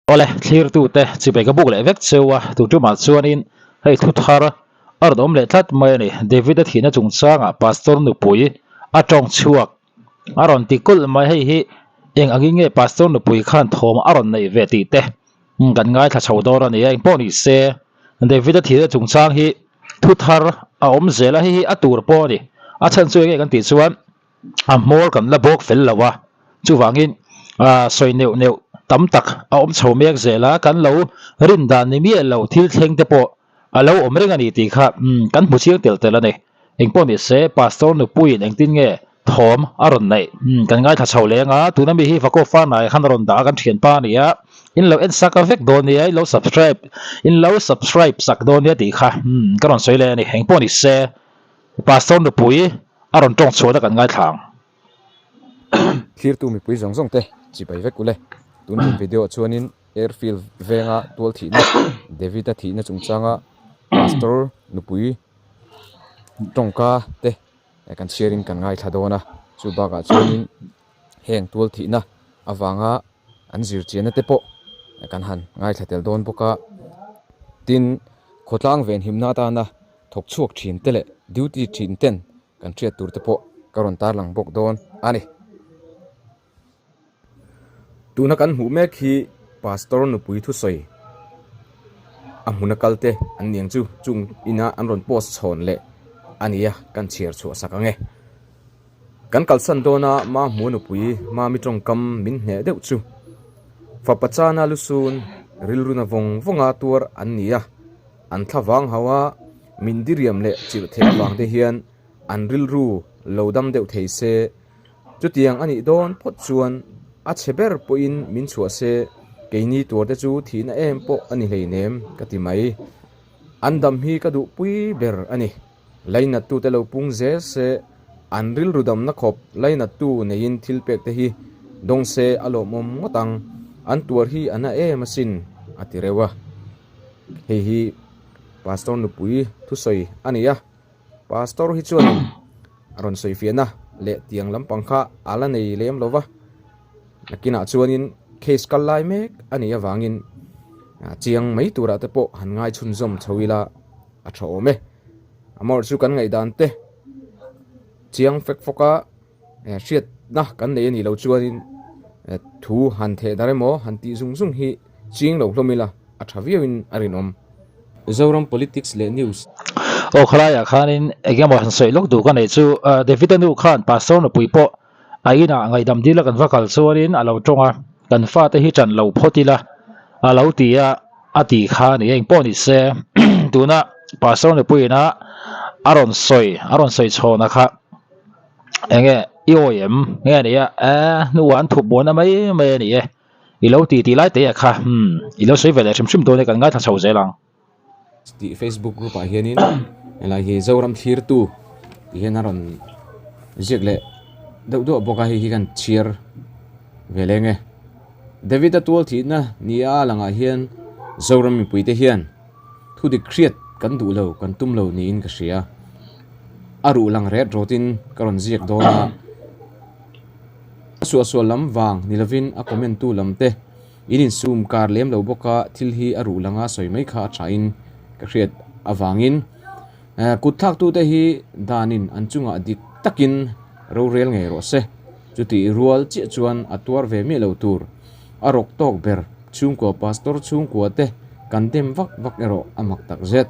Awle, thlirtute chibai ka buk leh vek cheu a, tu tumah chuanin hei thu thar a rawn awm leh tlat mai a ni. David-a thihna chungchangah Pastor nupui a tawng chhuak a rawn ti kulh mai. Hei hi eng angin nge Pastor nupui khan thawm a rawn neih ve tih te kan ngaithla chho dawn a ni a, engpawh ni se David-a thihna chungchang hi thu thar a awm zel a, hei hi a tur pawh a ni. A chhan chu eng nge kan tih chuan a hmawr kan la bawk fel lo a, chuvangin ah sawi neuh neuh tam tak a awm chho mek zel a, kan lo rin dan ni miah lo thil thleng te pawh a lo awm reng a ni tih kha umm kan hmu chiang tel tel a ni. Engpawh ni se Pastor nupuiin engtin nge thawm a rawn neih umm kan ngaithla chho leng a, tuna mi hi Vakawp Fanai khan a rawn dah a kan thianpa a ni a, in lo en sak a vek dawn nia, in lo subscribe in lo subscribe sak dawn nia tih kha umm ka rawn sawi leh a ni. Engpawh ni se Pastor nupui a rawn tawng chhuahna kan ngaithla ang. Thlirtu mipui zawng zawng te chibai vek ule. Tun tum video ah chuanin Airfield venga tual thihna David-a thihna chungchanga Pastor nupui tawngka te kan chhiarin kan ngaithla dawn a. Chu bakah chuanin heng tual thihna avanga an zirchianna te pawh kan han ngaithla tel dawn bawk a. Tin, khawtlang venhimna atana thawk chhuak thin te leh duty thin ten kan hriat tur te pawh ka rawn tarlang bawk dawn a ni. Tuna kan hmuh mek hi Pastor nupui thusawi a hmuna kal te an ni ang chu chung ina an rawn post chhawn leh a nia kan chhiar chhuah sak ang e. Kan kalsan dawna Mahmua nupui Mami tawngkam min hneh deuh chu fapa chana lusun rilruna vawng vawnga tuar an ni a. An thla vang hauh a, min diriam leh chilh theih avang te hian an rilru lo dam deuh thei se. Chutiang a nih dawn phawt chuan a chhe ber pawhin min chhuah se, keini tuar te chu thihna em pawh a ni hleinem ka ti mai. An dam hi ka duhpui ber a ni. Lainattu te lo pung zel se, an rilru damna khawp lainattu neiin thil pek te hi dawng se a lawmawm ngawt ang. An tuar hi a na em asin, a ti reuh a. Hei hi pastor nupui thusawi a ni a, pastor hi chuanin a rawn sawi fiahna leh tiang lampang kha a la nei lem lo va, nakinah chuanin case kal lai mek a nih avangin chiang mai turah te pawh han ngai chhunzawm chho ila a tha awm e. Amaherawhchu chu kan ngaihdan te chiang fek fawk a. Hriatna kan nei a nih loh chuanin thu han theh dar emaw han tih zung zung hi ching lo hlawm ila a tha viauin a rinawm. Zoram Politics leh News. Aw khalaiah khanin eng emaw han sawi lawk duh ka neih chu David-a nu khan Pastor nupui pawh a inah ngaihdam dil a kan va kal chuanin a lo tawng a, kan fate hi ṭan lo phawt ila a lo ti a, a tih kha a ni. Engpawh ni se tuna Pastor nupui ina a rawn sawi a rawn sawi chhawna kha. Enge i awi em nge a ni a eh hnuah an thup buaina mai mai a ni e i lo ti tih lai te ah kha umm i lo sawi ve leh hrim hrim dawn e kan ngaithla chho zel ang. Tih Facebook group ah hianin helai hi Zoram thlirtu tih hian a rawn ziak leh deuh duah bawk a hei hi kan chhiar ve leng e. David-a tual thihna ni a langah hian Zoram mipuite hian Thu dik hriat kan duh lo, kan tum lo niin ka hria. A ruh lang ret rawtin ka rawn ziak dawn a. A suahsual lam vang ni lovin a comment tu lam te in insum kar lem lo bawk a, thil hi a ruh langa sawi mai kha a thain ka hriat avangin kut thlaktute hi danin an chungah dik takin rorel ngei rawh se. Chutih rual chiah chuan a tuar ve miah lo tur. A rawk tawk ber chhungkua pastor chhungkua te kan dem vak vak erawh a mak tak zet.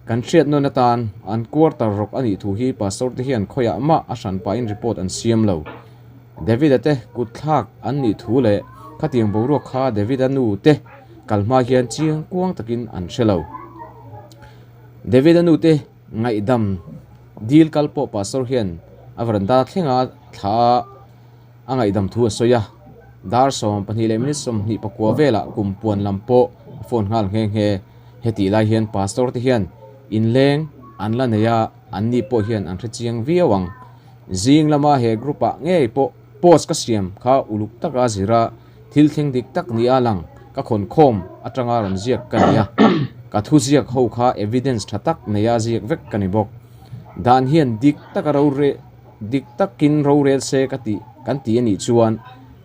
Kan hriat nawn atan an quarter rawk a nih thu hi pastor te hian khawiah mah a hran pahin report an siam lo. David-a te kut thlak an nih thu leh khatiang boruak kha David-a nu te kal hma hian chiang kuang takin an hre lo. David-a nu te ngaihdam dil kal pawh pastor hian a veranda thlenga thla a A ngaihdam thu a sawi a, dar 12 leh minute 29 velah kum puan lam pawh a phone nghal nghe nghe. Hetih lai hian pastor te hian inleng an la nei a, anni pawh hian an hre chiang viau ang. Zing lama he group ah ngei pawh post ka siam kha uluk taka zir a, thil thleng dik tak ni a lang ka khawn khawm atanga rawn ziak ka ni a. Ka thu ziak ho kha evidence tha tak neia ziak vek ka ni bawk. Dan hian dik taka rore. Dik takin rorel se ka tih kan ti a nih chuan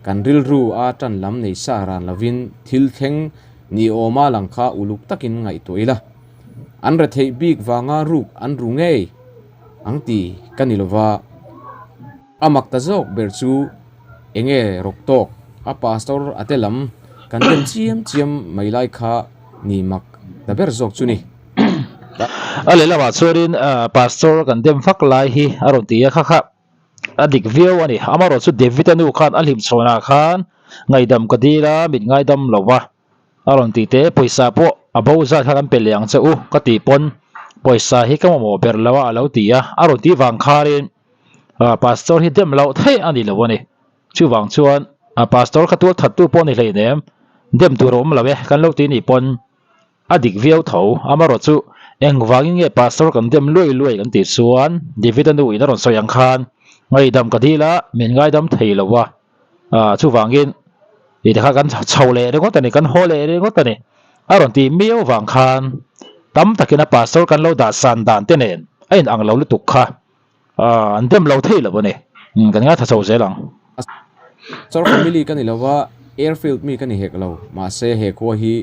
Kan rilru a tan lam nei sa ran lovin thil thleng ni awma lang kha uluk takin ngaihtuah ila. An retheih bik vanga ruk an ru ngei ang ti ka ni lova. A mak ta zawk ber chu enge rawk tawk a pastor a te lam kan dem chiam chiam mai lai kha ni mak ta ber zawk chu ni. A lehlamah chuanin pastor kan dem fak lai hi a rawn ti a kha kha. A dik viau a ni. Amaherawh chu David-a nu khan a hlimchhawnah khan ngaihdam ka dil a, mit ngaidam lo va a rawn ti te, pawisa pawh a bo zat kha kan pe leh ang che u ka tih pawn pawisa hi ka mamawh ber lo a a lo ti a, a rawn tih vang khanin Pastor hi dem loh theih a ni lo a ni. Chuvang chuan Pastor kha tual thattu pawh ni hleinem, dem tur a awm lo e kan lo ti nih pawn A dik viau tho, amaherawh chu engvangin nge pastor kan dem luai luai kan tih chuan David-a nu in a rawn sawi ang khan ngaihdam ka dil a, min ngaidam thei lo a, chuvangin i te kha kan chho leh ringawt a ni, kan haw leh ringawt a ni a rawn tih miau vang khan tam takin a pastor kan lo dah san dan te nen a in ang lo lutuk kha. An dem lo thei lo a ni. Kan ngaithla chho zel ang. Char family ka ni lo va, airfield mi ka ni hek lo. Mahse he khua hi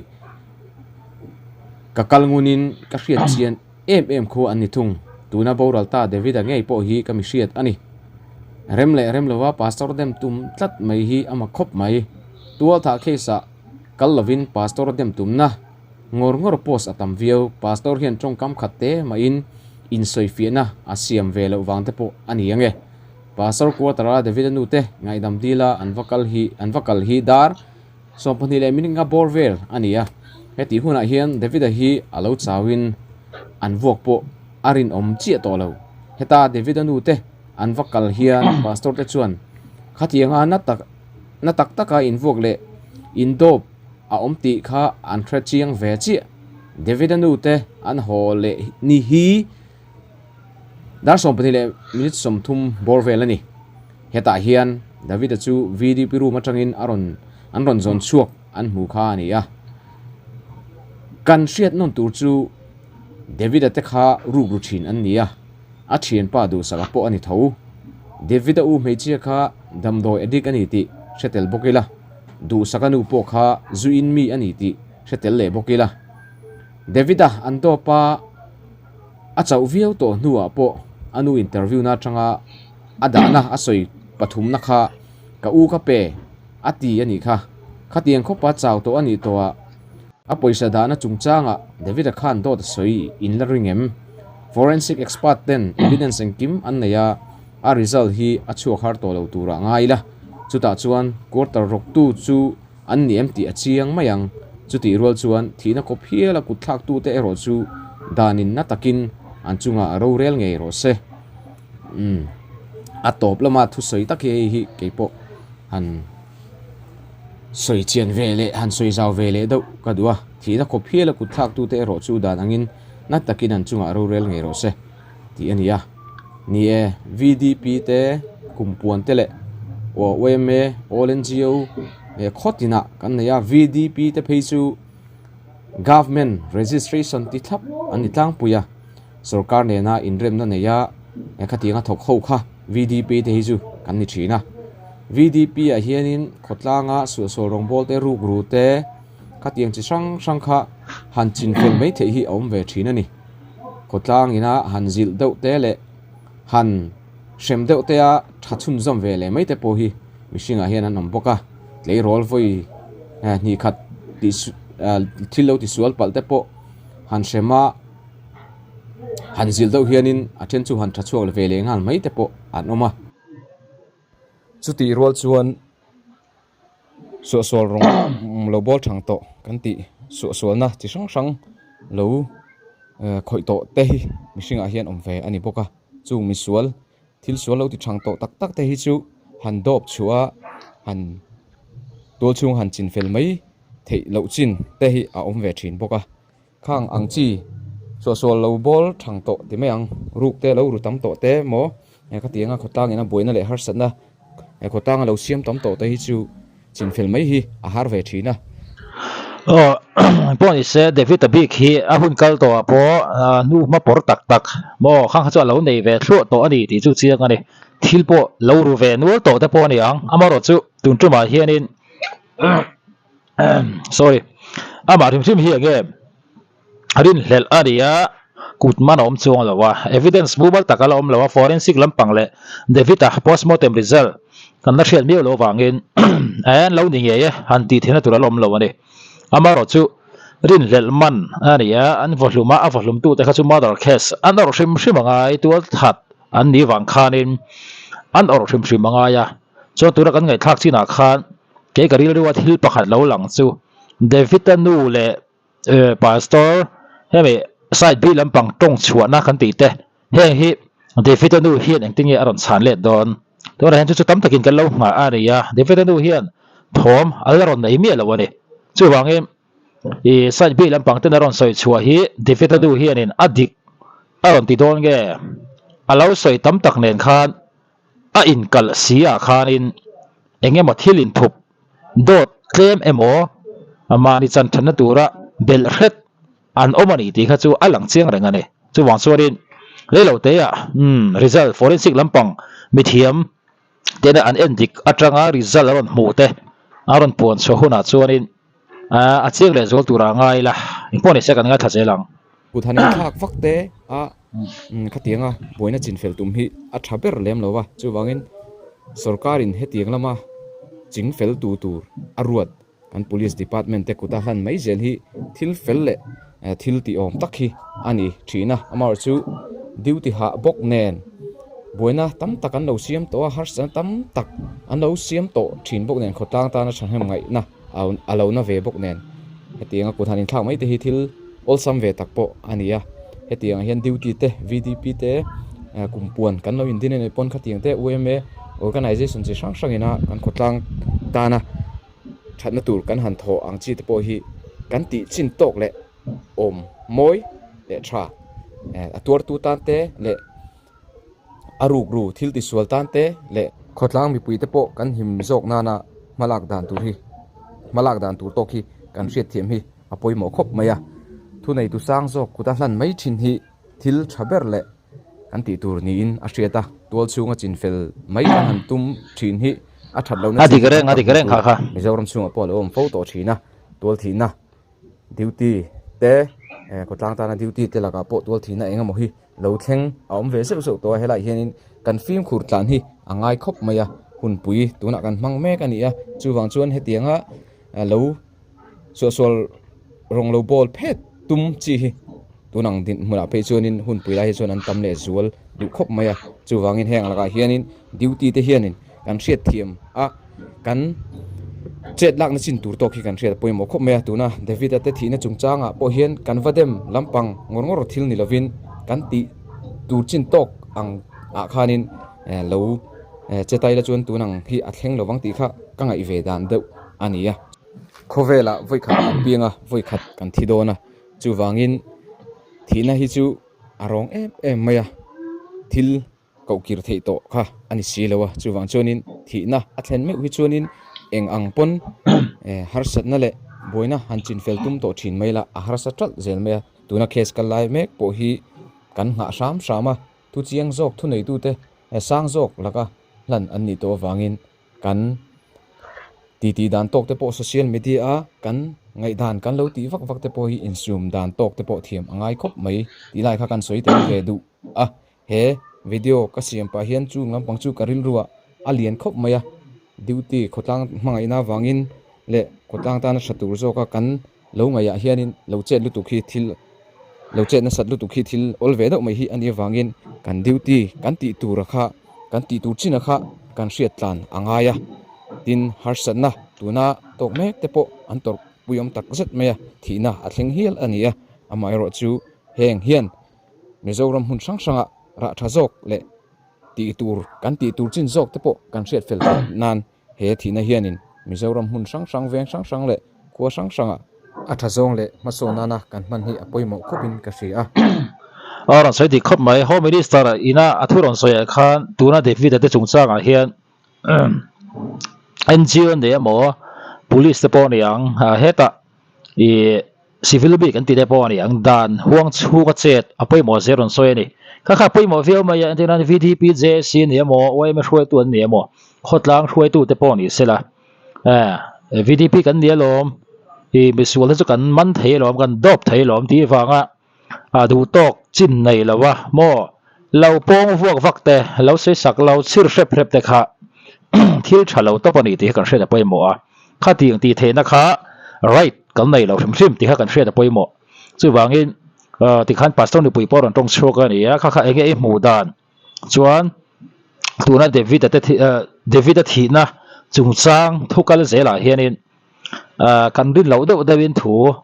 ka kal ngunin ka hriat chian em em khua an ni thung. Tuna boral ta David-a ngei pawh hi ka mi hriat a ni. Rem leh rem lova pastor dem tum tlat mai hi a mak khawp mai. Tualthah case-ah kal lovin pastor dem tumna Ngawr ngawr post a tam viau, Pastor hian tawngkam khat te mahin insawifiahna a siam ve loh vang te pawh a ni ang e. Pastor quarter a David-a nu te ngaihdam dila an va kal hi an va kal hi dar 22 leh minute nga bawr vel a ni a. Hetih hunah hian David-a hi a lo chauin an vuak pawh a rinawm chiah tawh lo. Heta David-a nu te an va kal hian Pastor te chuan khatianga na tak na tak taka invuak leh indawp a awm tih kha an hre chiang ve chiah. David-a nu te an haw leh ni hi dar 12 leh minute 30 bawr vel a ni. Hetah hian David-a chu VDP room atangin a rawn an rawn zawn chhuak an hmu kha a ni a. Kan hriat nawn tur chu David-a te kha rukru thin an ni a, a thianpa duhsaka pawh a ni tho. David-a u hmeichhia kha damdawi addict a ni tih hre tel bawk ila. Duhsaka nu pawh kha zu in mi a ni tih hre tel leh bawk ila. David-a an dawp a, a chauh viau tawh hnuah pawh a nu interview na atanga a dahna a sawi pathumna kha ka u ka pe a ti a nih kha. Khatiang khawpa chau tawh a nih tawh a, a pawisa dahna chungchangah David-a khan dawt a sawi in la ring em? Forensic expert ten evidence engkim an nei a, A result hi a chhuak har tawh lo turah ngai ila, chutah chuan quarter rawktu chu an ni em tih a chiang mai ang. Chutih rual chuan thihna kawp hiala kut thlaktute erawh chu danin na takin an chungah rorel ngei rawh se. Umm, a tawp lama thusawi tak hi hei hi keipawh han sawi chian ve leh han sawi zau ve leh deuh ka duh a, thihna kawp hiala kut thlaktute erawh chu dan angin na takin an chungah rorel ngei rawh se. tih a ni a. Ni e, VDP te, Kumpuan te leh yma, All NGO leh khaw tinah kan nei a. VDP te phei chu Government Registration ti thlap an ni tlangpui a. Sorkar nena inremna nei a, khatianga thawk ho kha VDP te hi chu kan ni thin a. VDP ah hianin khawtlanga suahsual rawngbâwl te, rukru te, khatiang chi hrang hrang kha han chinfel mai theih hi a awm ve thin a ni. Khawtlang ina han zilh deuh te leh han hrem deuh te a tha chhunzawm ve leh mai te pawh hi mihringah hian an awm bawk a, tleirawl vawi hnih khat tih thil lo tisual palh te pawh han hrem a, han zilh deuh hianin a then chu han tha chhuak ve leh nghal mai te pawh an awm a. Chutih rual chuan. Suahsual rawng lo bawl thang tawh kan tih suahsualna chi hrang hrang lo khawih tawh te hi mihringah hian awm ve a ni bawk a chung misual thil sual lo ti thang tawh tak tak te hi chu han dawp chhuah a han tual chhung han chin fel mai theih loh chin te hi a awm ve thin bawk a. Khang ang chi suahsual lo bawl thang tawh ti mai ang, ruk te lo ru tam tawh te maw khatianga khawtlang ina buaina leh harsatna khawtlanga lo siam tam tawh te hi chu chinfel mai hi a har ve thin a. Aw pawh ni se David-a bik hi a hun kal tawhah pawh hnu hma pawr tak tak maw khang kha chu a lo nei ve thluah tawh a ni tih chu chiang a ni. Thil pawh lo ru ve nual tawh te pawh a ni ang. Amaherawhchu tun tumah hianin sorry amah hrim hrim hi enge rinhlelh a ni a, kut man a awm chuang lo a, evidence mumal tak a la awm lo a, forensic lampang leh David-a postmortem result kan la hriat miau loh avangin an lo ni ngei e han tih theihna tur a la awm lo a ni. Amaherawhchu rinhlelh man a ni a, an vawhlum a, a vawhlumtute kha chu murder case an awrh hrim hrim a ngai, tualthat an nih vang khanin an awrh hrim hrim a ngai a, chuan tuna kan ngaihthlak chinah khan kei ka rilru a thil pakhat lo lang chu David-a nu leh Pastor hemi side B lampang tawng chhuahna kan tih te heng hi David-a nu hian engtin nge a rawn chhan let dawn? Tunah hian chu chu tam takin kan lo nghah a ni a, David-a nu hian thawm a la rawn nei miah lo a ni. Chuvangin i side B lampang ten a rawn sawi chhuah hi David-a nu hianin a dik a rawn ti dawn nge? A lo sawi tam tak nen khan a inkalh si ah khanin eng emaw thil inthup dawt tlem emaw mahni chan thatna tura belh hret an awm a ni tih kha chu a lang chiang reng a ni. Chuvang chuanin reilo teah umm result forensic lampang mithiam tena an en dik atanga result a rawn hmuh te a rawn puan chhuah hunah chuanin a chiang leh zual tura ngai ila engpawh ni se kan ngaithla zel ang. Kut han inthlak vak te a khatianga buaina chinfel tum hi a tha ber lem lo va, chuvangin sorkarin hetiang lama chingfel tu tur a ruat kan Police Department te kuta hlan mai zel hi thil fel leh thil tih awm tak hi a ni thin a, amaherawhchu chu duty hah bawk nen buaina tam tak an lo siam tawh a, harsatna tam tak an lo siam tawh thin bawk nen khawtlang tana thahnem ngaihna a lo na ve bawk nen hetianga kut han inthlak mai te hi thil awlsam ve tak pawh a ni a, hetiang ah hian duty te V D P te kumpuan kan lo indin anih pawn khatiang te U M A organization chi hrang hrang ina kan khawtlang tana thatna tur kan han thawh ang chi te pawh hi kan tih chin tawk leh awm mawi leh tha a tuartu tan te leh a rukru thil tisual tan te leh khawtlang mipui te pawh kan him zawk nana hmalak dan tur hi hmalak dan tur tawk hi kan hriatthiam hi a pawimawh khawp mai a thuneitu sang zawk kut a hlan mai thin hi thil tha ber leh kan tih tur niin a hriat a tual chhunga chinfel mai kan han tum thin hi a that lohna a dik reng a dik reng kha kha Mizoram chhungah pawh a lo awm fo tawh thin a tual thihna duty te khawtlang tana duty te lakah pawh tual thihna eng emaw hi lo thleng a awm ve zeuh zeuh tawh a helaiah hianin kan fimkhur tlan hi a ngai khawp mai a hunpui tunah kan hmang mek a ni a chuvang chuan hetianga lo suahsual rawng lo bawl phet tum chi hi tunang din hmunah phei chuanin hunpui lai hi chuan an tam leh zual duh khawp mai a chuvangin heng lakah hianin duty te hianin kan hriatthiam a kan chet lakna chin tur tawk hi kan hriat a pawimawh khawp mai a tuna David-a te thihna chungchangah pawh hian kan va dem lampang ngawr ngawr thil ni lovin kan tih tur chin tawk ang ah khanin lo che taila chuan tunang hi a thleng lovang tih kha ka ngaih ve dan deuh a ni a. Khawvelah vawikhat kan piang a vawikhat kan thi dawn a chuvangin thihna hi chu a rawng em em mai a thil koh kir theih tawh kha a ni si lo a, chuvang chuanin thihna a thlen meuh hi chuanin eng ang pawn harsatna leh buaina han chinfel tum tawh thin mai la a harsa ṭalh zel mai a, tuna case kal lai mek pawh hi kan nghah hram hram a, thu chiang zawk thuneitute sang zawk laka hlan an nih tawh avangin kan titi dan tawk te pawh social media a kan ngaihdan kan lo tih vak vak te pawh hi insum dan tawk te pawh thiam a ngai khawp mai tih lai kha kan sawi tel ve duh a. He video ka siam pah hian chung lampang chu ka rilruah a lian khawp mai a, duty khawtlang hmangaihna avangin leh khawtlang tana tha tur zawka kan lo ngaihah hianin lo chet lutuk hi thil lo chet nasat lutuk hi thil awl ve deuh mai hi a nih avangin kan duty kan tih tura kha kan tih tur chin a kha kan hriat tlan a ngai a, tin harsatna tuna tawk mek te pawh an tawrh puiawm tak zet mai a, thihna a thleng hial a ni a, amaherawhchu heng hian Mizoram hmun hrang hrangah rah tha zawk leh tih tur kan tih tur chin zawk te pawh kan hriat fel theih nan he thihna hianin Mizoram hmun hrang hrang veng hrang hrang leh khua hrang hrangah a tha zawng leh hmasawn nana kan hman hi a pawimawh khawpin ka hria a. A rawn sawi dik khawp mai. Home Minister ina a thu rawn sawi ah khan tuna David-a te chungchangah hian NGO nei emaw Police te pawh a ni ang hetah. Ih civil bik an ti te pawh a ni ang dan huang chhung a chet a pawimawh zia rawn sawi a ni. Kha kha pawimawh viau mai a entirnan VDP JAC a ni emaw YMA hruaitu an ni emaw khawtlang hruaitu te pawh ni sela eh VDP kan ni alawm ih misual te chu kan man thei alawm kan dawp thei alawm tih vanga a duh tawk chin nei lo a maw lo pawng vuak vak te lo sawi sak lo chhir hrep hrep te kha thil tha lo tawp a ni tih kha kan hriat a pawimawh a khatiang tih theihna kha right kan nei lo hrim hrim tih kha kan hriat a pawimawh chuvangin tikhan pastor nupui pawh a rawn tawng chhuak a ni a kha kha enge i hmuh dan chuan tuna David-a te David-a thihna chungchang thu kal zelah hianin kan rin loh deuh deuhin thu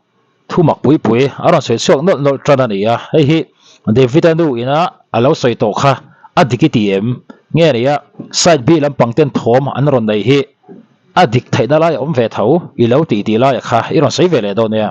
Thu mak pui pui a rawn sawi chhuak nawlh nawlh tan a ni a, hei hi David-a nu ina a lo sawi tawh kha a dik i ti em? Nge ni a, side B lampang ten thawm an rawn nei hi a dik theihna lai a awm ve tho i lo tih tih laia kha i rawn sawi ve leh dawn nia.